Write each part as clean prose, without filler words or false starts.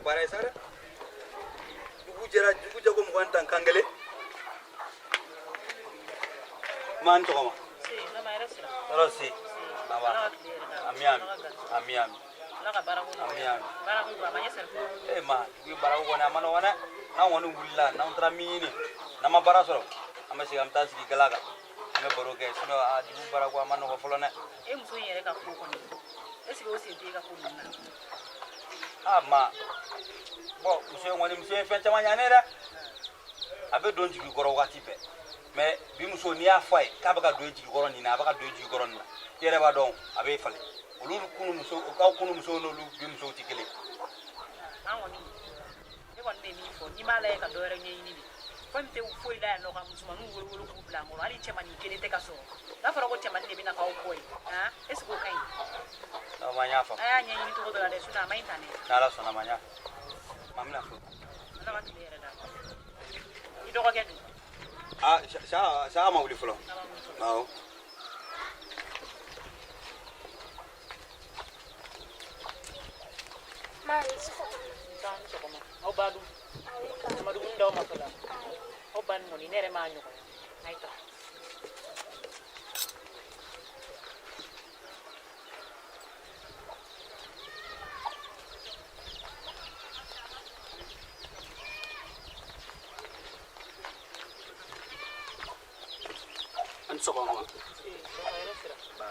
baara ye sa dɛ. Dugu jɛra, dugu jɛ ko 20 tan kan kelen. Ma ni sɔgɔma. Tɔɔrɔ si. Aba. Ami ami. Ami ami. Ami ami. Eh ma, dugu baara ko kɔni a ma nɔgɔn dɛ. N'an kɔni wulila, n'an taara min ɲini, n'an ma baara sɔrɔ, an bɛ segin an bɛ taa sigi gala kan. An bɛ baro kɛ, sinon a dugu baara ko a ma nɔgɔn fɔlɔ dɛ. E muso in yɛrɛ ka ko kɔni, est ce que o sen tɛ e ka ko ninnu na? Ah ma, bon muso in kɔni, muso ye fɛn caman ɲa ne ye dɛ. A bɛ don jigi kɔrɔ waati bɛɛ. Mais bi muso, n'i y'a fɔ a ye k'a bɛ ka don i jigi kɔrɔ nin na, a bɛ ka don i jigi kɔrɔ nin na, i yɛrɛ b'a dɔn a bɛ falen. Olu kunu muso, kaw kunu musow n'olu bi musow tɛ kelen. An kɔni, ne kɔni bɛ min fɔ, n'i m'a lajɛ ka dɔ wɛrɛ ɲɛɲini de, fɛn min tɛ foyi la yan nɔ ka musomaninw wolo k'u bila an kɔrɔ, hali cɛmanin kelen tɛ ka sɔrɔ. N'a fɔra ko cɛmanin de bɛna k'aw kɔ ye, han, est ce que o ka ɲi? Awɔ, ma, n y'a faamu. A y'a ɲɛɲini cogo dɔ la dɛ, sinon a ma ɲi tan dɛ. N'Ala sɔnna ma, n y'a faamu. Ma, n bɛna fo. Ala ka tile yɛrɛ d'a ma. I dɔgɔkɛ dun? Ah, sa sa ma wuli fɔlɔ. Awɔ. Ma, ni sɔgɔma. Taa ni sɔgɔma. Aw ba dun? A ma dumuni d'aw ma fɔlɔ? Aw ba nin kɔni, ne yɛrɛ m'a ɲɔgɔn ye. A ye taa. An sɔgɔma. Ba.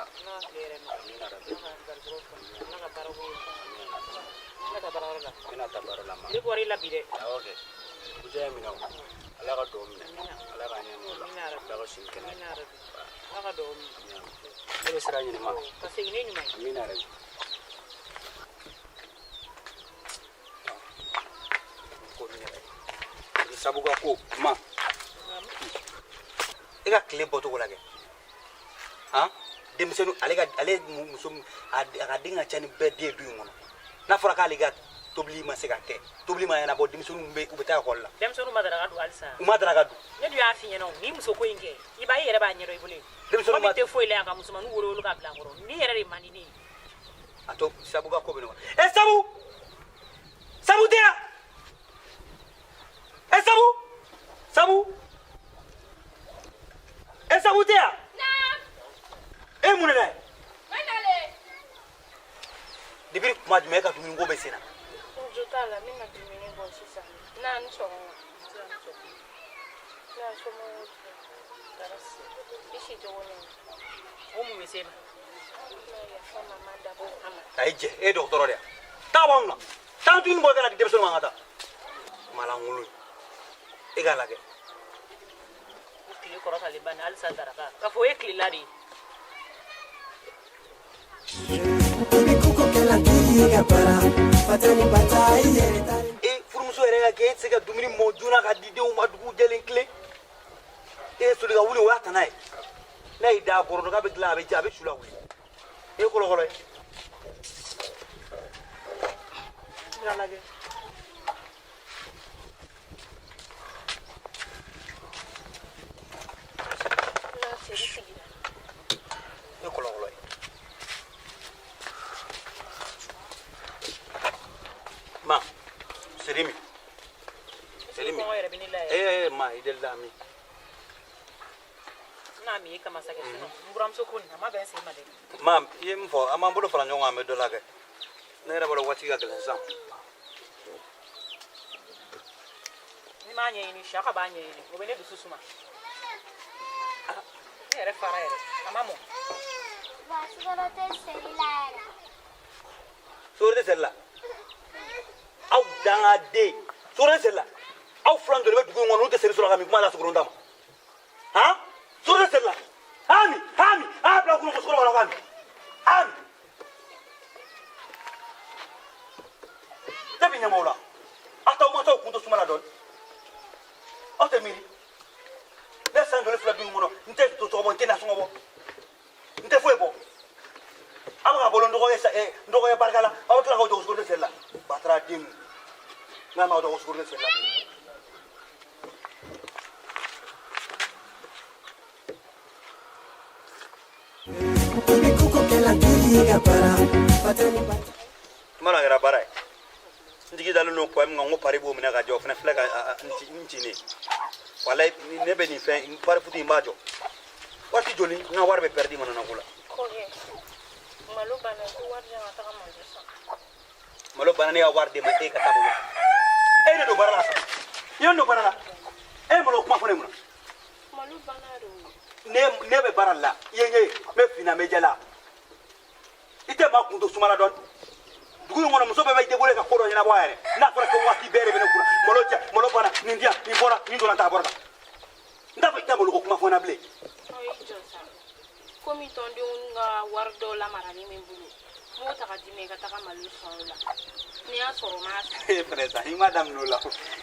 Bɛna taa baara la ma. Ne bɔra i la bi dɛ. Awɔ kɛ. Dugujɛ ye minɛ o. Ala ka duwawu minɛ. Ala k'an ɲɛ n'o la. Ala ka sini kɛnɛ. Ala ka duwawu minɛ. Ne bɛ sira ɲini ma. Ka segin ne ɲuman ye. Amina yarabi. Ko min yɛrɛ. Ni sabu ka ko ma. E ka tile bɔcogo lajɛ. Han? Denmisɛnnin ale ka ale muso a ka den ka ca ni bɛɛ den ye du in kɔnɔ. N'a fɔra k'ale ka tobili ma se ka kɛ, tobili ma ɲɛnabɔ, denmisɛnninw bɛ u bɛ taa ekɔli la. Denmisɛnninw ma daraka dun halisa. U ma daraka dun. Ne dun y'a f'i ɲɛna o, ni muso ko in kɛ, i b'a i yɛrɛ b'a ɲɛdɔn i bolo yen. Denmisɛnninw ma tɛ foyi la yan ka musomaninw wolo k'a bila n kɔrɔ. Ni yɛrɛ de man di ne ye. A to sabu ka ko bɛ nɔgɔya. Ɛ sabu! Sabu tɛ yan! Ɛ sabu! Sabu! Ɛ sabu tɛ yan! E mun de la ye? Depuis kuma jumɛn e ka dumuni ko bɛ sen na? Jo t'a la, n bɛna dumuni bɔ sisan. Na ni sɔgɔma. Na somɔgɔw dun? I si cogo ni? O mun bɛ se ma? Na yafa ma, ma dabɔ o kama. A ye jɛ, e ye dɔgɔtɔrɔ de ye. Taa b'anw na. Taa dumuni bɔ i ka na di denmisɛnninw ma an ka taa. Malankolon. E k'a lajɛ. Tile kɔrɔtalen ba ni halisa daraka. K'a fɔ o ye tilela de ye. E furumuso yɛrɛ ka kɛ e tɛ se ka dumuni mɔ joona ka di denw ma dugu jɛlen tilen. E soli ka wuli, o y'a tana ye. N'a y'i da a kɔrɔ k'a bɛ dilan, a bɛ ja, a bɛ su la wuli. E ye kɔlɔkɔlɔ ye. I k'a lajɛ. Na seri sigira. E kɔlɔkɔlɔ ye. Ma, seri min. Seri min. Kɔngɔ yɛrɛ bɛ ne la yɛrɛ. Eh ma, i deli la min. N n'a min e kama sa kɛ, sinon n buramuso ko nin a ma bɛn sen ma dɛ. Ma, i ye min fɔ, an b'an bolo fara ɲɔgɔn kan, an bɛ dɔ la kɛ. Ne yɛrɛ b'a dɔn waati ka gɛlɛn sisan. Ni m'a ɲɛɲini, saka b'a ɲɛɲini, o bɛ ne dusu suma. Ne yɛrɛ fara yɛrɛ, a ma mɔ. Ba, sukaro tɛ seri la yɛrɛ. Sukaro tɛ seri la. Aw dangaden, sukaro tɛ seri la. Aw filan joli bɛ dugu in kɔnɔ, olu tɛ seri sɔrɔ ka min kuma la sukaro ta ma. Han? Sukaro tɛ seri la. Hami, hami, a bila kunun ko sukaro b'a la ko hami. Hami. Ne bɛ ɲɛmaaw la. Aw t'aw ma t'aw kun to suma la dɔɔni. Aw tɛ miiri. Ne san joli filɛ du in kɔnɔ, n tɛ to tɔgɔ bɔ, n tɛ nasɔngɔ bɔ. N tɛ foyi bɔ. Aw bɛ ka balo n dɔgɔkɛ sa, n dɔgɔkɛ barika la, aw bɛ tila k'aw jɔ ko sukaro tɛ seri la. Batara den ninnu. N'a m'aw jɔ ko sukaro tɛ seri la. Tuma dɔ a kɛra baara ye. N jigi dalen don kɔ min kan, n ko pari b'o minɛ ka jɔ, o fana filɛ ka n ci ne. Walayi, ne bɛ nin fɛn pari foot in b'a jɔ. Waati joli n ka wari bɛ pɛrɛdi mana ko la. Kɔkɛ, malo banna, ko wari di yan ka taga malo san. Malo banna, ne ka wari d'e ma, e ka taa malo san. E ne don baara la sa. I ye n don baara la. E ye malo kuma fɔ ne mun na? Malo banna de o. Ne bɛ baara la, i ye n ye, n bɛ fin na, n bɛ jɛ la. I tɛ maa kun to suma la dɔɔni. Dugu in kɔnɔ, muso bɛɛ bɛ débrouiller ka ko dɔ ɲɛnabɔ a yɛrɛ. N'a fɔra ko waati bɛɛ de bɛ ne kunna, malo cɛ, malo banna, nin di yan, nin bɔra, nin donna tan, a bɔra tan. N t'a fɔ i tɛ malo ko kuma fɔ n na bilen. Ɔ, i jɔ sa. Komi tɔndenw ka wari dɔw lamaralen bɛ n bolo, n b'o ta ka d'i ma, i ka taga malo san o la. N'i y'a sɔrɔ, n b'a san. E fɛnɛ sa, i ma daminɛ o la.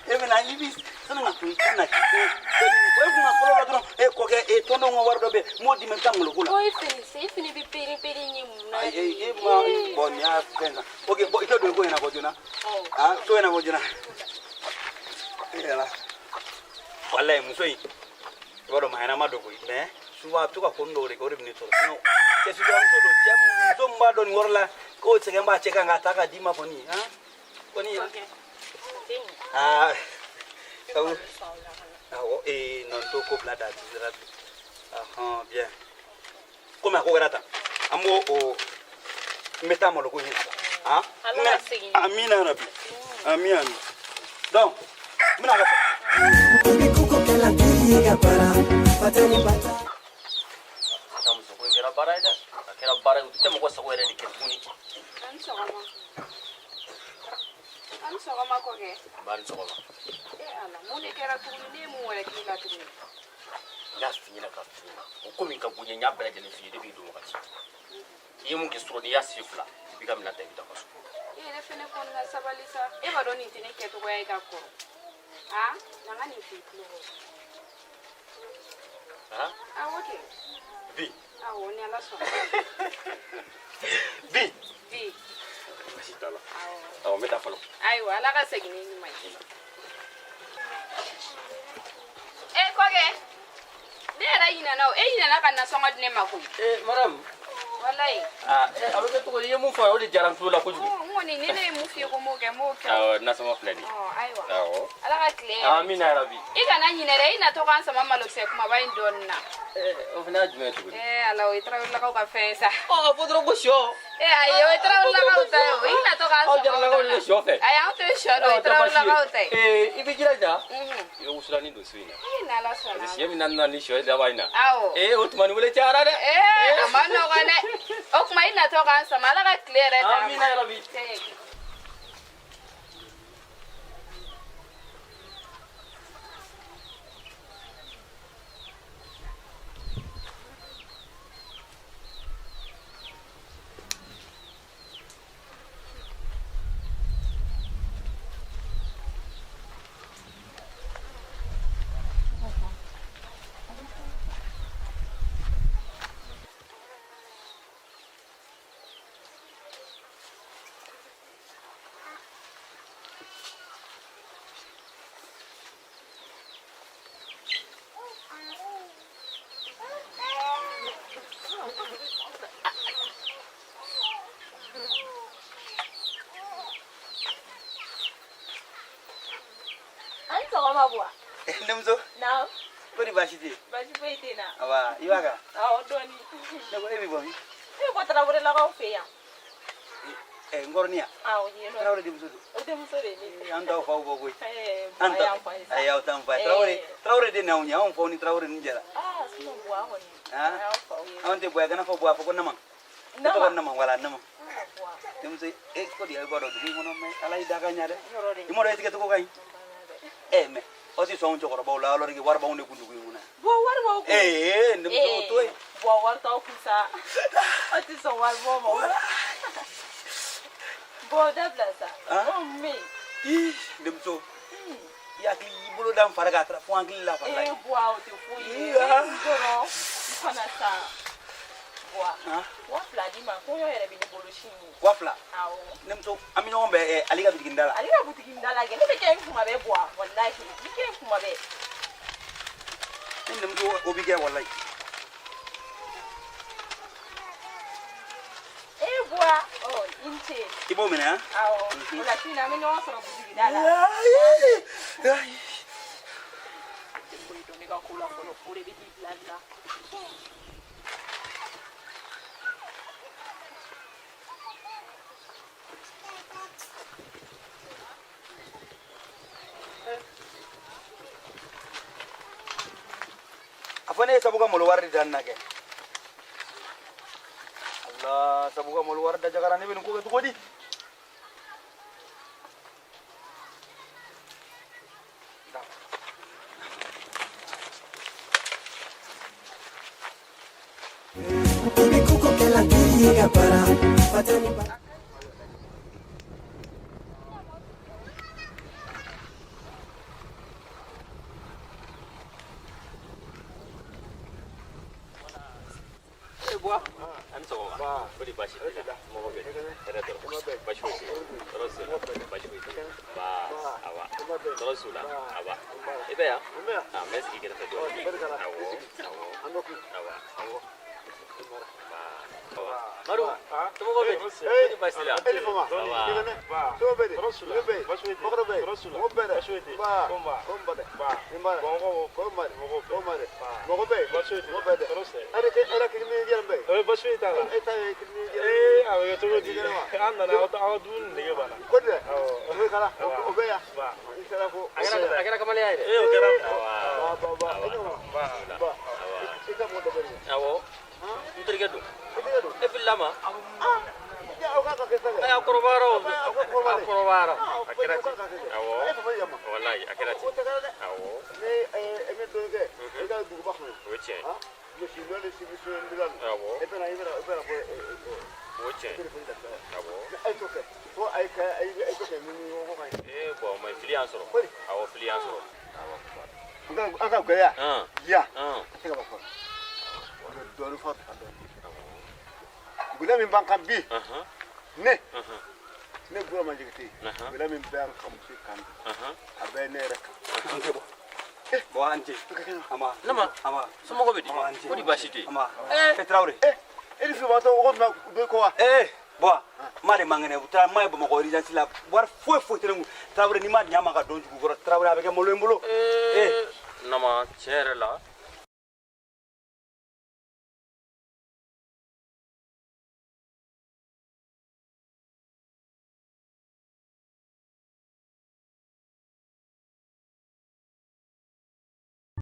E bɛna i bi sani ka kun i na k'i ko e kun ka fɔlɔ la dɔrɔn, e kɔkɛ, e tɔndenw ka wari dɔ bɛ yen, n b'o d'i ma, i bɛ taa malo ko la. Ko e fɛnɛ sa, e fɛnɛ bɛ pere pere ɲɛ mun na? Ayi, e ma bɔn nin y'a fɛn sa. Ok, bɔn i tɛ don i ko ɲɛnabɔ joona. Ah, so ɲɛnabɔ joona. E ala. Walayi, muso in, i b'a dɔn maa ɲɛnama don koyi, mais souvent a bɛ to ka ko dɔw de kɛ, o de bɛ ne tɔɔrɔ. Sinon cɛ suturamuso don, cɛ muso min b'a dɔn nin yɔrɔ la k'o sɛgɛn b'a cɛ kan k'a ta k'a d'i ma kɔni, han kɔni. Aa, sabu awɔ, ee non, t'o ko bila da sira bi. Ahɔn, bien, komi a ko kɛra tan, an b'o o, n bɛ taa maloko ɲini. Ah, amina rabi, ami ami. Donc n bɛna ka fɔ. Sisan muso ko in kɛra baara ye dɛ, a kɛra baara ye, u tɛ mɔgɔ sago yɛrɛ de kɛ tuguni. A ni sɔgɔma. A ni sɔgɔma kɔkɛ. Ba ni sɔgɔma. E Ala, mun de kɛra tuguni? Ne ye mun wɛrɛ k'i la tuguni? N y'a f'i ɲɛna ka f'i ɲɛna, o ko min ka go n ye, n y'a bɛɛ lajɛlen f'i ye depuis i don wagati. I ye mun kɛ sɔrɔ, n'i y'a sen fila, i b'i ka minɛn ta, i bɛ taa ka so. E yɛrɛ fɛnɛ kɔni ka sabali sa. E b'a dɔn nin tɛ ne kɛcogoya ye ka kɔrɔ. A na n ka nin f'i tulo kɔrɔ. Han? Awɔ kɛ. Bi? Awɔ, ni Ala sɔnna. Bi? Bi. Baasi t'a la. Awɔ. Awɔ, n bɛ taa fɔlɔ. Ayiwa, Ala ka segin ni ɲuman ye. E kɔkɛ, ne yɛrɛ ɲinɛna o. E ɲinɛna ka nasɔngɔ di ne ma koyi. Ee madame. Walayi. Aa, a bɛ kɛ cogo di? I ye mun fɔ, o de diyara n tulo la kojugu. N kɔni, ni ne ye mun f'i ye ko n b'o kɛ, n b'o kɛ. Awɔ, nasɔngɔ filɛ nin ye. Ɔ, ayiwa. Awɔ. Ala ka tile hɛrɛ. Amina yarabi. I kana ɲinɛ dɛ, i natɔ k'an sama malokisɛ kumaba in dɔɔnin na. O fana y'a jumɛn ye tuguni? Ee Ala, o ye Tarawelelakaw ka fɛn ye sa. Ɔ, a fɔ dɔrɔn ko sɔ. Ee ayi, o ye Tarawelelakaw ta ye o. I natɔ k'an Aw sama o Jaralakaw de bɛ sɔ fɛ. Ayi, anw tɛ sɔ dɔn, o ye Tarawelelakaw ta ye. Ee, i bɛ jilaja. I bɛ wusulani don so in na. Ee, n'Ala sɔnna. Parce que siɲɛ min na nana ni sɔ ye laban in na. Awɔ. Ee, o tuma ni wele cayara dɛ. Ee, a ma nɔgɔn dɛ. O tuma i natɔ k'an sama, Ala ka tile yɛrɛ d'an ma. Amina yarabi. Sɔgɔma Buwa. Denmuso. Naamu. Ko ni baasi tɛ yen? Baasi foyi tɛ n na. Awa, i b'a kan? Awɔ, dɔɔni. Ne ko e bɛ bɔ min? Ne bɛ bɔ Tarawelelakaw fɛ yan. Ɛ, n kɔrɔnin yan? Awɔ, yen nɔ. Tarawele denmuso don? O denmuso de ye ne ye. An t'aw faw bɔ koyi. Ɛɛ, An Buwa ta y'an fa ye sa. Ayi, aw t'an fa ye. Tarawele, Tarawele de n'anw ye, anw faw ni Tarawele ninnu jɛra. Aa, sinon Buwa kɔni. Han? A y'an faw ye. Anw tɛ Buwa ye, kana fɔ Buwa, fɔ ko Nama. Ne Nama? tɔgɔ Nama, wala Nama. Aa, Buwa. Denmuso, e ko di, e b'a dɔn dugu in kɔnɔ, mais Ala y'i da ka ɲa dɛ. Yɔrɔ de. I m'a dɔn e tigɛcogo ka ɲi. Ɛ, mais aw tɛ sɔn anw cɛkɔrɔbaw la, alors que wari b'anw de kun dugu in kɔnɔ yan. Buwa, wari b'aw kun. Ee, denmuso, o to yen. Buwa, wari t'aw kun sa. Aw tɛ sɔn wari bɔ ma. Buwa, dabila sa. Han? Ɔ, mun bɛ yen? Ii, denmuso, i hakili, i bolo da n fari kan, a taara fo n hakili la fari la. Ee, Buwa, o tɛ foyi ye. Ii, ah. N dɔrɔn, n fana sa. Buwa, Han? 2000 d'i ma, kɔɲɔ yɛrɛ bɛ ne bolo sini. 2000? Awɔ. Denmuso, an bɛ ɲɔgɔn bɛn Ali ka bitigi da la. Ale ka butigi da la kɛ, ne bɛ kɛ n kuma bɛɛ Buwa, walahi, n bɛ kɛ n kuma bɛɛ. Ne denmuso, o b'i kɛ walahi. Ee Buwa, ɔ, i ni ce. I b'o minɛ han? Awɔ, o la su in na an bɛ ɲɔgɔn sɔrɔ butigi da la. Tɛ foyi dɔn ne ka ko la fɔlɔ, o de bɛ k'i bila bila. A fɔ ne ye sabu ka malo wari de da nin na kɛ. Allah, sabu ka malo wari da jagara, ne bɛ nin ko kɛ cogo di? An sɔgɔma. O de baasi t'i la? Mɔgɔ bɛ hɛrɛ dɔrɔn, baasi foyi tɛ yen. Tɔɔrɔ si la, baasi foyi tɛ yen. Nba, awa, tɔɔrɔ si la, awa. I bɛ yan? A n bɛ sigi kɛrɛfɛ dɔɔnin. Awɔ, awɔ, awa, awɔ. Nba, awa. Madu, somɔgɔw bɛ di? O de baasi la? Awa. A kɛra kamalenya ye dɛ. Awa. Awɔ, n terikɛ don. E filila ma? A kɔrɔbayara o. A kɔrɔbayara. A kɛra ten. Awɔ. Walayi, a kɛra ten. Awɔ. O ye tiɲɛ ye. Awɔ. O ye tiɲɛ ye. Awɔ. Ee bɔn, mais fili y'an sɔrɔ. Awɔ, fili y'an sɔrɔ. Awɔ. An ka gɛlɛya An. ya An. a tɛ ka ban fɔlɔ. Dɔɔnin fɔ ka dɔɔnin. Gɛlɛya min b'an kan bi, ne ne Burama Jakite, gɛlɛya min bɛ an kan bi kan bi, a bɛ ne yɛrɛ kan. Bɔ an ce. Ama. Nama. Ama. Somɔgɔw bɛ di? Ama, an ce. Ko di baasi tɛ yen? Ama. E Traoré. E ni fibatɔ o tuma dɔ ko wa? Eh, bɔ ma de man kɛnɛ, u taara ma ye Bamakɔ urgence la, wari foyi foyi tɛ ne kun. Traoré, n'i ma ɲa ma ka don dugu kɔrɔ, Traoré, a bɛ kɛ malo ye n bolo. Eh, Nama, tiɲɛ yɛrɛ la,